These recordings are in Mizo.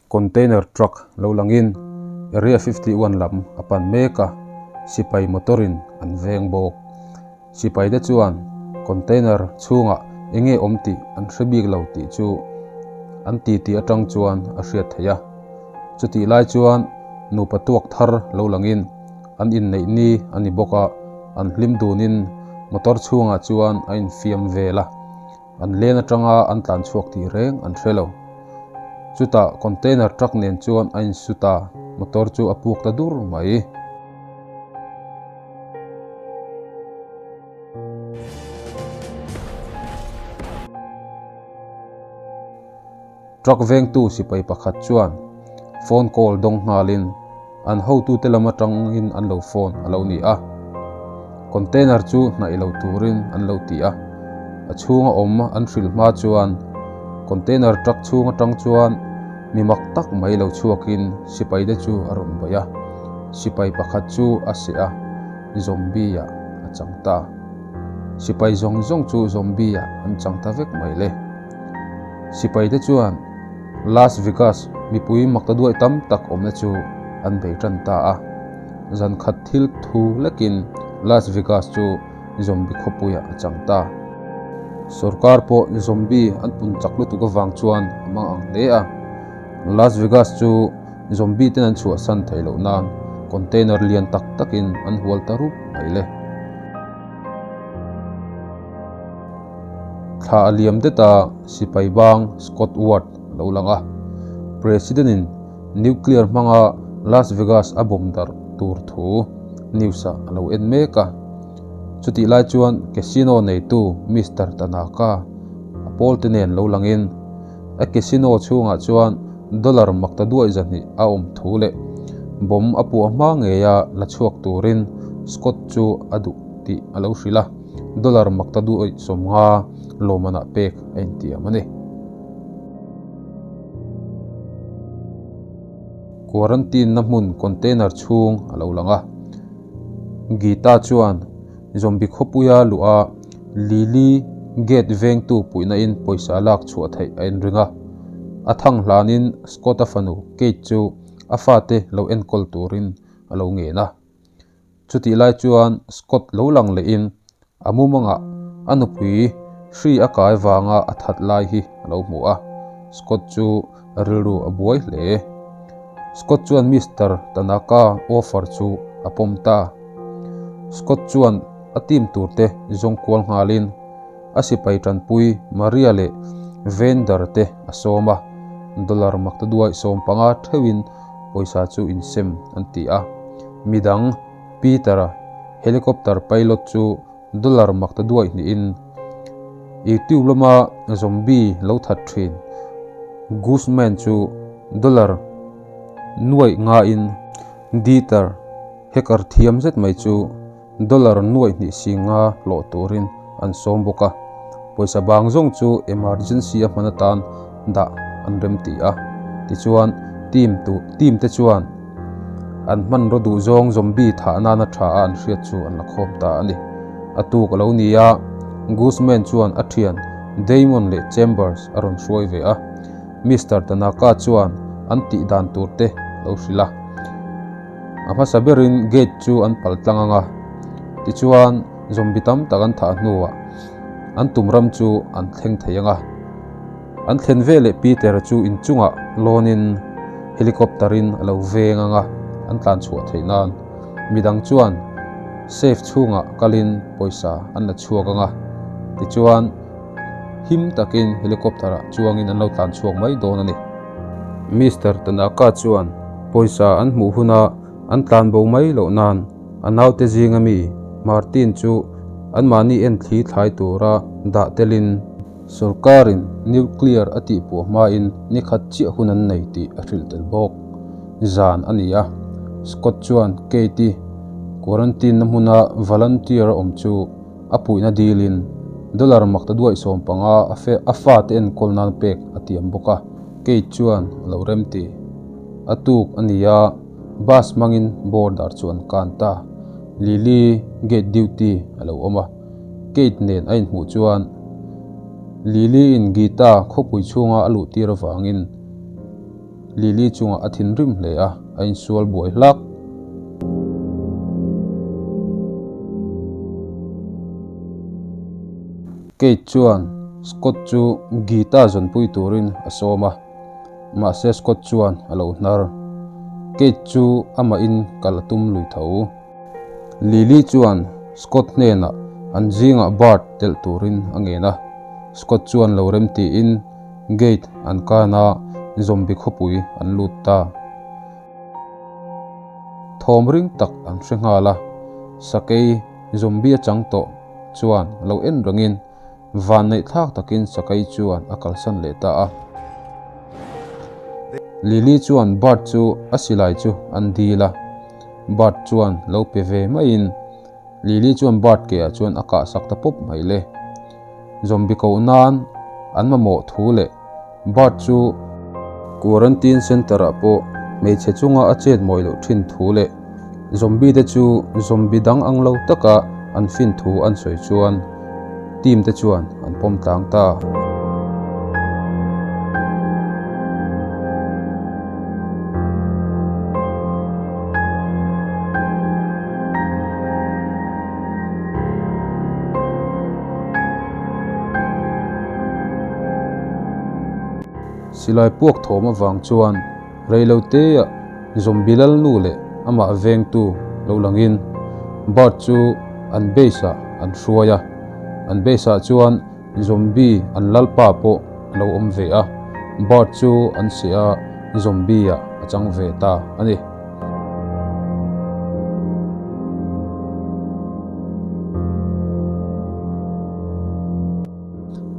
Container truck lo langin Area 51 lam a pan mek a, sipai motor in an veng bawk. Sipai te chuan container chhungah eng nge awm tih an hre bik lo tih chu an titi atang chuan a hriat theih a. Chutih lai chuan nupa tuak thar lo langin an inneih ni a ni bawk a, an hlim dunin motor chhungah chuan a infiam vel a. An len atanga an tlan chhuak tih reng an hre lo. Chutah container truck nen chuan a insu ta, motor chu a puk ta dur mai. Truck vengtu sipai pakhat chuan phone call dawng nghalin an hotute lam atangin an lo phone a lo ni a. Container chu hnaih lo turin an lo ti a, a chhunga awm an hrilh hma chuan container truck chhung atang chuan mi mak tak mai lo chhuakin sipaite chu a rawn baih a, sipai pakhat chu a seh a, zombie ah a chang ta. Sipai zawng zawng chu zombie ah an chang ta vek mai le. Sipaite chuan Las Vegas mipui makta duai tam tak awmna chu an bei tan ta a. Zan khat thil thu lekin Las Vegas chu zombie khawpuiah a chang ta. Sorkar pawh zombie an pun chak lutuk avang chuan a mang ang hle a. Las Vegas chu zombie ten an chhuahsan theih loh nan container lian tak takin an hual ta rup mai le. Thla a liam det a, sipai bang Scott Ward a lo lang a. President-in nuclear hmanga Las Vegas a bomb darh tur thu news-ah a lo en mek a. Chutih lai chuan casino neitu Mister Tanaka a pawlte nen lo langin a casino chhungah chuan dollar makta duai zahnih a awm thu leh bomb a puah hma ngeia la chhuak turin Scott chu a duh tih a lo hrilh a. Dollar makta duh 50 lawmmanah pek a intiam a ni. Quarantine na hmun container chhung a lo lang a. Gita chuan zombie khawpuia luh a Lily gate vengtu puihna in pawisa lak chhuah theih a inring a. A thang hlanin Scott-a fanu Kate chu a fate lo enkawl turin a lo ngen a. Chutih lai chuan Scott lo lang lehin a mumangah a nupui hri a kai vanga a that lai hi a lo hmu a, Scott chu rilru a buai hle. Scott chuan Mister Tanaka offer chu a pawm ta. Scott chuan a team turte zawng kual nghalin a sipai tanpui Maria leh Vander te a sawm a, dollar maktaduai 15 theuhin pawisa chu insem an ti a. Midang, Peter-a helicopter pilot chu dollar makta duai hnihin YouTube lama zombie lo that thin Guzman chu dollar nuaih ngain Dieter hacker thiam zet mai chu dollar nuaih hnih si nga hlawh turin an sawm bawk a. Pawisa bang zawng chu emergency a hman atan dah an rem ti a. Tichuan, team tu team te chuan an hmanraw duh zawng zombie thah nana tha a an hriat chu an la khawm ta a ni. A tuk a lo ni a, Guzman chuan a thian Damon leh Chambers a rawn hruai ve a. Mister Tanaka chuan an tih dan tur te a lo hrilh a. A hmasa berin gate chu an pal tlang ang a, tichuan zombie tam tak an thah hnuah an tum ram chu an thleng thei ang a. An thlen veleh Peter chu inchungah lawnin helicopter in a lo veng ang a, an tlan chhuah theih nan midang chuan safe chhungah kalin pawisa an la chhuak ang a, tichuan him takin helicopter ah chuangin an lo tlan chhuak mai dawn a ni. Mister Tanaka chuan pawisa an hmuh huna an tlan bo mai loh nan a naute zinga mi Martin chu anmahni en thli thlai tura dah telin sorkarin nuclear a tihpuah hmain ni khat chiah hun an nei tih a hrilh tel bawk. Zan a ni a, Scott chuan Kate-i quarantine na hmuna volunteer a awm chu A puihna dilin dollar makta duai 15 a fe a fate enkawl nan pek a tiam bawk a, Kate chuan a lo rem ti. A tuk a ni a, bus hmangin border chu an kan ta. Lily gate duty a lo awm a, Kate nen a inhmuh chuan Lily in Gita khawpui chhunga a luh tir avangin. Lily chungah a thinrim hle a, a insual buai hlak. Kate chuan Scott chu Gita zawnpui turin a sawm a, mahse Scott chuan a lo hnar. Kate chu amahin kal a tum lui tho. Lily chuan Scott hnenah an zingah Bart telh turin a ngen a, Scott chuan lo rem tiin gate an kan a, zombie khawpui an lut ta. Thawm ring tak an hre nghal a, sakei zombie a chang tawh chuan lo en rengin Vanneih thlak takin Sakai chuan a kalsan leh ta a. Lily chuan Bart chu a silai chu an dil a, Bart chuan lo pe ve maiin Lily chuan Bart ke ah chuan a kah sak ta pawp mai le. Zombie koh nan an mamawh thu leh Bart chu Quarantine Centre ah pawh hmeichhe chunga a chet mawi loh thin thu leh zombie te chu zombie dang ang lo taka an fin thu an sawi chuan team te chuan an pawm tlang ta. Silai puak thawm avang chuan reiloteah Zombie Lalnu leh amah vengtu lo langin Bart chu an base ah an hruai a, an base ah chuan Zombie an lalpa pawh a lo awm ve a, Bart chu an seh a Zombie ah a chang ve ta a ni.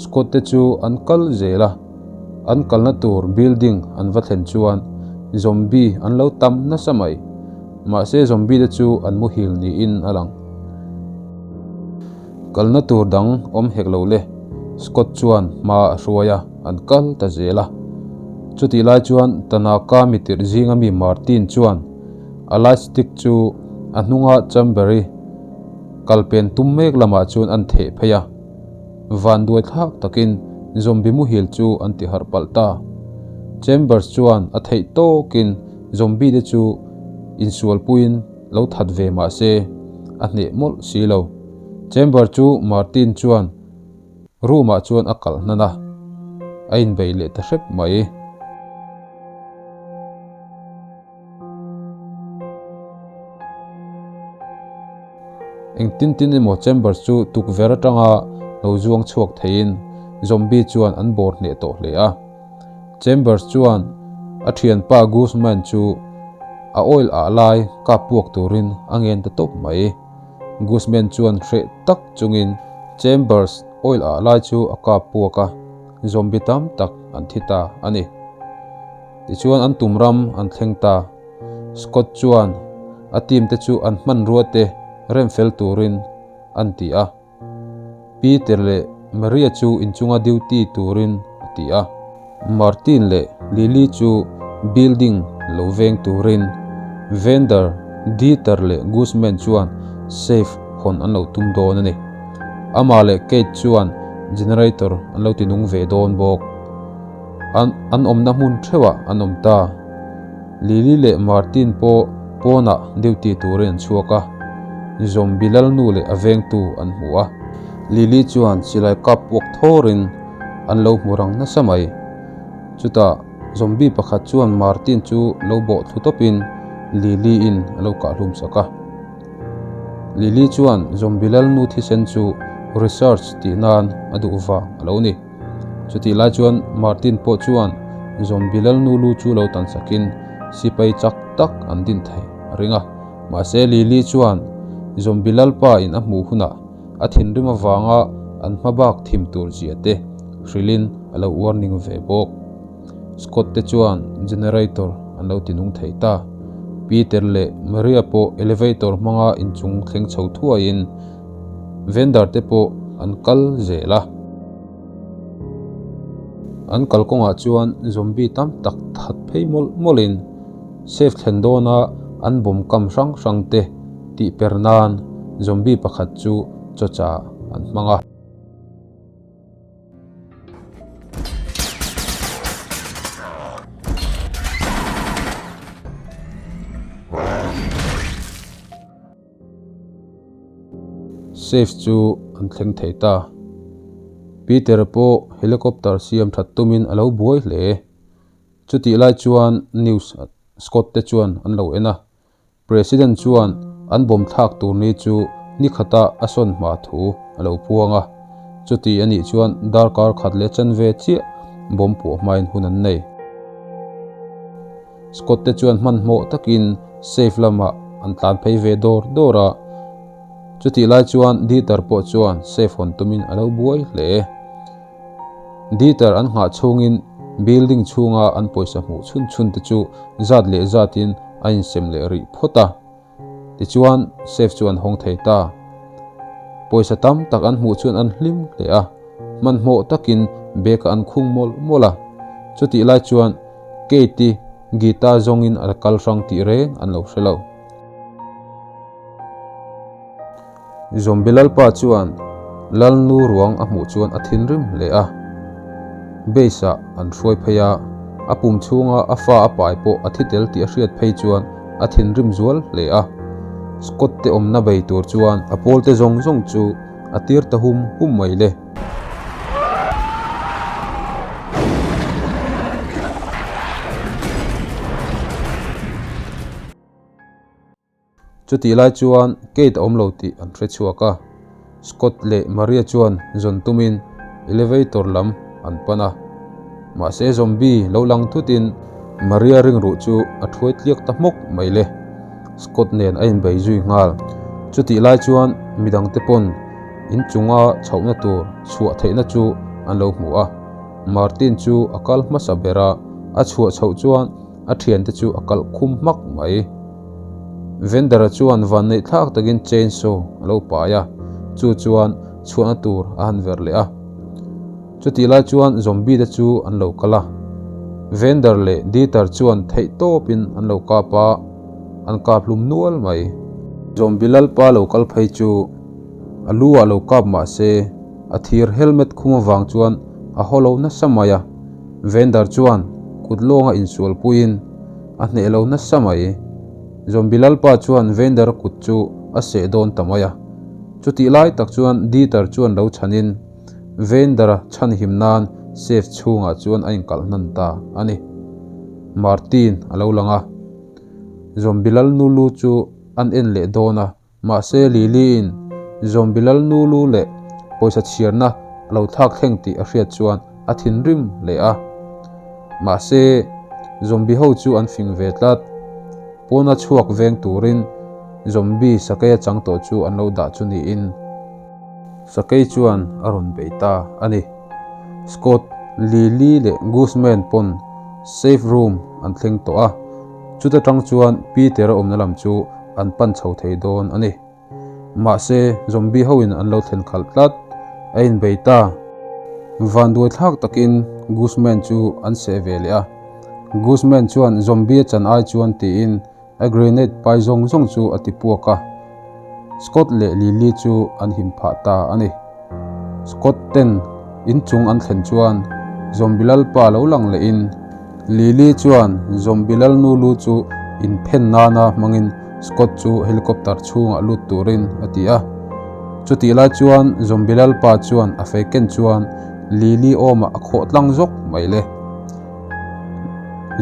Scott te chu an kal zel a, an kalna tur building an va thlen chuan zombie an lo tam nasa mai. Mahse zombie te chu an muhil niin a lang. Kalna tur dang awm hek lo le, Scott chuan hma a hruai a, an kal ta zel a. Chutih lai chuan Tanaka mitirh zinga mi Martin chuan a light stick chu a hnunga chamber-i kalpen tum mek lamah chuan an theh phei a. Vanduai thlak takin zombie muhil chu an ti harh palh ta. Chambers chuan a theih tawkin zombie te chu insualpuiin lo that ve mah se, a hneh mawlh si lo. Chamber chu Martin chuan room ah chuan a kalh hnan a, a inbeih leh ta hrep mai. Engtin tin emaw Chambers chu tukverh atanga lo zuang chhuak theiin zombie chuan an bawr hneh tawh hle a. Chambers chuan a thianpa Guzman chu a oil ah lai kap puak turin a ngen ta tawp mai. Guzman chuan hreh tak chungin Chambers oil ah lai chu a kap puak a, zombie tam tak an thi ta a ni. Tichuan an tum ram an thleng ta. Scott chuan a team te chu an hmanrua te rem fel turin an ti a. Peter leh Maria chu inchunga duty turin a ti a. Martin leh Lily chu building lo veng turin Vander, Dieter leh Guzman chuan safe hawn an lo tum dawn a ni. Amah leh Kate chuan generator an lo tinung ve dawn bawk. An an awmna hmun theuhah an awm ta. Lily leh Martin pawh pawnah duty turin an chhuak a, Zombie lalnu leh a vengtu an hmu a. Lily chuan silai kap puak thawrin an lo hmu rang nasa mai. Chutah Zombie pakhat chuan Martin chu lo bawh thlu tawpin Lily in a lo kah hlum sak a. Lily chuan Zombie lalnu thisen chu research tih nan a duh vang a lo ni. Chutih lai chuan Martin pawh chuan Zombie Lalnu lu chu lo tan sakin sipai chak tak an din thei a ring a. Mahse Lily chuan Zombie Lalpa in a hmuh hunah a thinrim avanga an hma bak thim tur zia te hrilhin a lo warning ve bawk. Scott te chuan generator an lo tinung thei ta. Peter leh Maria pawh elevator hmanga inchung thleng chho thuaiin Vendor te pawh an kal zel a. An kalkawngah chuan zombie tam tak that phei mawlh mawlhin safe thlen dawna an bawm kam hrang hrang te tih per nan zombie pakhat chu chawcha an hmang a. Safe chu an thleng thei ta. Peter pawh helicopter siam that tumin a lo buai hle. Chutih lai chuan news Scott te chuan an lo en a. President chuan an bawm thlak tur ni chu ni khata a sawn hma thu a lo puang a. Chuti a nih chuan darkar khat leh chanve chiah bawm puah hmain hun an nei. Scott te chuan hmanhmawh takin safe lamah an tlan phei ve dawr dawr a. Chutih lai chuan Dieter pawh chuan safe hawn tumin a lo buai hle. Dieter an nghah chhungin building chhunga an pawisa hmuh chhun chhun te chu zat leh zatin a insem leh rih phawt a. Tichuan safe chu an hawng thei ta. Pawisa tam tak an hmuh chuan an hlim hle a, hmanhmawh takin bag ah an khung mawlh mawlh a. Chutih lai chuan Kate-i Gita zawngin a kal hrang tih reng an lo hre lo. Zombie lalpa chuan Lalnu ruang a hmuh chuan a thinrim hle a. Base ah an hruai phei a, a pum chhunga a fa a pai pawh a thi tel tih a hriat phei chuan a thinrim zual hle a. Scott te awmna bei tur chuan a pawl te zawng zawng chu a tir ta hum hum mai le. Chutih lai chuan Kate a awm lo tih an hre chhuak a, Scott leh Maria chuan zawn tumin elevator lam an pan a. Mahse zombie lo lang thutin Maria ringruh chu a thuai tliak ta hmawk mai le. Scott nen a inbei zui nghal. Chutih lai chuan midangte pawn inchunga chhohna tur chhuah theihna chu an lo hmu a. Martin chu a kal hmasa ber a, a chhuah chhoh chuan a thiante chu a kalh khum hmak mai. Vendor-a chuan vanneih thlak takin chainsaw a lo pai a, chu chuan chhuahna tur a han ver leh a. Chutih lai chuan zombie te chu an lo kal a, Vendor leh Dieter chuan theih tawpin an lo kap a, an kap hlum nual mai. Zombie lalpa lo kal phei chu a lu ah lo kap mah se a thir helmet khum avang chuan a haw lo nasa mai a. Vendor chuan kut lawnga insual puiin a hneh lo nasa mai. Zombie lalpa chuan Vendor kut chu a seh dawn ta mai a. Chutih lai tak chuan Dieter chuan lo chhanin Vendor-a chhanhim nan safe chhungah chuan a inkalh hnan ta a ni. Martin a lo lang a. Zombie lalnu lu chu an en leh dawn a. Mahse Lily-in Zombie Lalnu lu leh pawisa chhiarna a lo thlak thleng tih a hriat chuan a thinrim leh a. Mahse Zombie ho chu an fing ve tlat. Pawna chhuak veng turin Zombie sakei a chang tawh chu an lo dah chu niin sakei chuan a rawn bei ta a ni. Scott, Lily leh Guzman pawn safe room an thleng tawh a, chuta tang chuan Peter a awmna lam chu an pan chho thei dawn a ni. Mahse, zombie hoin an lo thlen khalh tlat. A inbei ta. Vanduai thlak takin Guzman chu an seh ve leh a. Guzman chuan zombie a chan ai chuan tiin a grenade pai zawng zawng chu a ti puak a. Scott leh Lily chu an him phah ta a ni. Scott ten inchung an thlen chuan Zombie Lalpa lo lang lehin Lily chuan Zombie Lalnu lu chu inphen nana hmangin Scott chu helicopter chhungah lut turin a ti a. Chutih lai chuan Zombie Lalpa chuan a fei ken chuan Lily awmah a khawh tlang zawk mai le.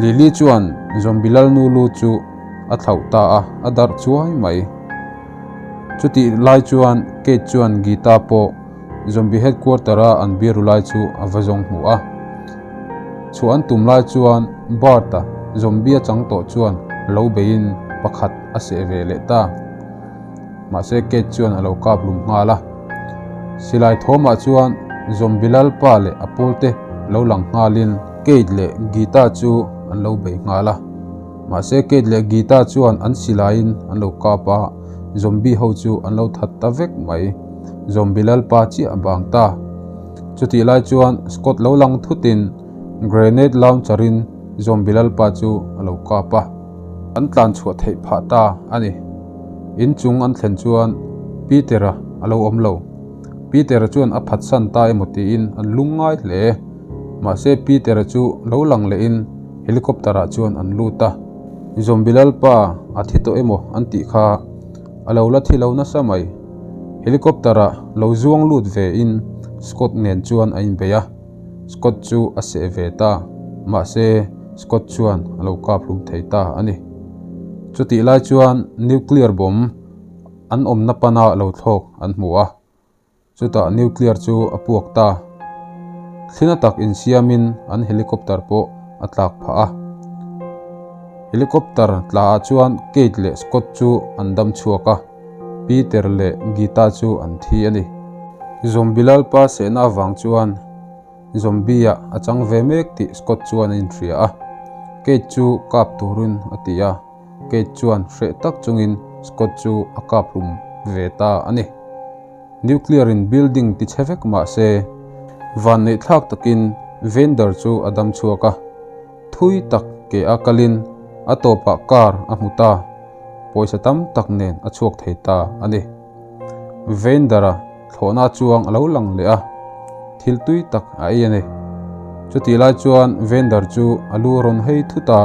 Lily chuan Zombie Lalnu lu chu a thlauh ta a, a darh chuai mai. Chutih lai chuan Kate chuan Gita pawh Zombie headquarter a an biru lai chu a va zawng hmu a. Chhuah an tum lai chuan Bart-a zombie a chang tawh chuan lo beiin pakhat a seh ve leh ta. Mahse Kate chuan a lo kap lum nghal a. Silai thawmah chuan zombie lalpa leh a pawlte lo lang nghalin Kate leh Gita chu an lo bei nghal a. Mahse Kate leh Gita chuan an silaiin an lo kap a, zombie ho chu an lo that ta vek mai. Zombie lalpa chiah a bang ta. Chutih lai chuan Scott lo lang thutin grenade launcher in zombie lalpa chu a lo kap a. An tlan chhuah theih phah ta a ni. Inchung an thlen chuan Peter-a a lo awm lo. Peter-a chuan a phatsan ta emaw tiin an lung ngai hle. Mahse Peter-a chu lo lang lehin Helicopter ah chuan an lut a, Zombie lalpa a thi tawh emaw an tih kha a lo la thi lo nasa mai. Helicopter ah lo zuang lut ve in Scott nen chuan a inbei a, Scott chu a seh ve ta, mahse Scott chuan a lo kap hlum thei ta a ni. Chutih lai chuan nuclear bomb an awmna pana lo thlawk an hmu a. Chutah nuclear chu a puak ta. Thlina tak insiamin an helicopter pawh a tlak phah a. Helicopter tla ah chuan Kate leh Scott chu an dam chhuak a, Peter leh Gita chu an thi a ni. Zombie lalpa sehna avang chuan zombie ah a chang ve mek tih Scott chuan a inhria a, Kate chu kap turin a ti a. Kate chuan hreh tak chungin Scott chu a kap hlum ve ta a ni. Nuclear in building ti chhe vek mah se, vanneih thlak takin vendor chu a dam chhuak a, thui tak ke a kalin a tawpah car a hmu ta, pawisa tam tak nen a chhuak thei ta a ni. Vendor a thlawhna chuang a lo lang leh a, thil tui tak a ei a ni. Chutih lai chuan vendor chu a lu rawn hei thut a,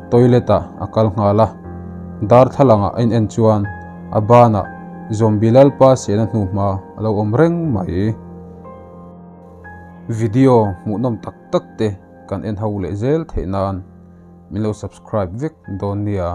toilet ah a kal nghal a, darthlalangah a inen chuan a banah Zombie Lalpa sehna hnuhma a lo awm reng mai. Video hmuhnawm tak tak te kan en ho leh zel theih nan min lo subscribe vek dawn nia.